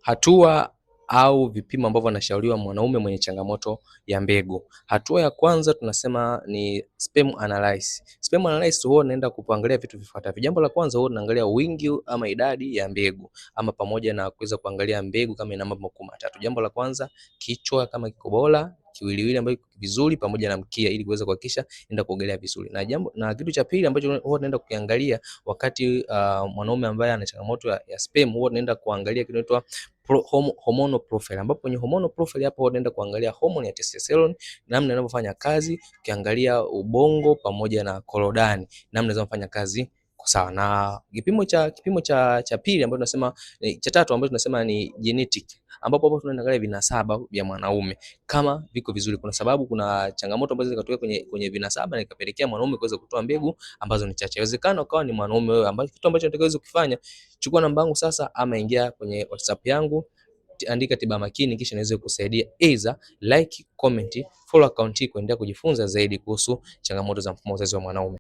Hatua au vipimo ambavyo anashauriwa mwanaume mwenye changamoto ya mbegu. Hatua ya kwanza tunasema ni sperm analysis. Sperm analysis huwa unaenda kuangalia vitu vifuatavyo. Jambo la kwanza huwa tunaangalia wingi ama idadi ya mbegu ama pamoja na kuweza kuangalia mbegu kama ina mambo makuu matatu. Jambo la kwanza, kichwa kama kiko bora, kiwiliwili ambayo kiko vizuri pamoja na mkia ili kuweza kuhakikisha inaenda kuogelea vizuri. Na jambo na kitu cha pili ambacho huwa tunaenda kukiangalia wakati mwanaume ambaye ana changamoto ya sperm, huwa tunaenda kuangalia kinaitwa hormonal profile, ambapo kwenye hormonal profile hapo unaenda kuangalia homoni ya testosterone namna inavyofanya kazi, ukiangalia ubongo pamoja na korodani namna inavyofanya kazi sawa. Na kipimo cha pili ambacho tunasema cha tatu ambacho tunasema ni genetic, ambapo hapo tunaangalia vinasaba vya mwanaume kama viko vizuri. Kuna sababu, kuna changamoto ambazo zikatokea kwenye vinasaba na ikapelekea mwanaume kuweza kutoa mbegu ambazo ni chache. Inawezekana ukawa ni mwanaume wewe, ambacho kitu ambacho unatakiwa uweze kufanya, chukua namba yangu sasa, ama ingia kwenye WhatsApp yangu, andika Tiba Makini, kisha niweze kukusaidia. Either like, comment, follow account hii kuendelea kujifunza zaidi kuhusu changamoto za mfumo wa uzazi wa mwanaume.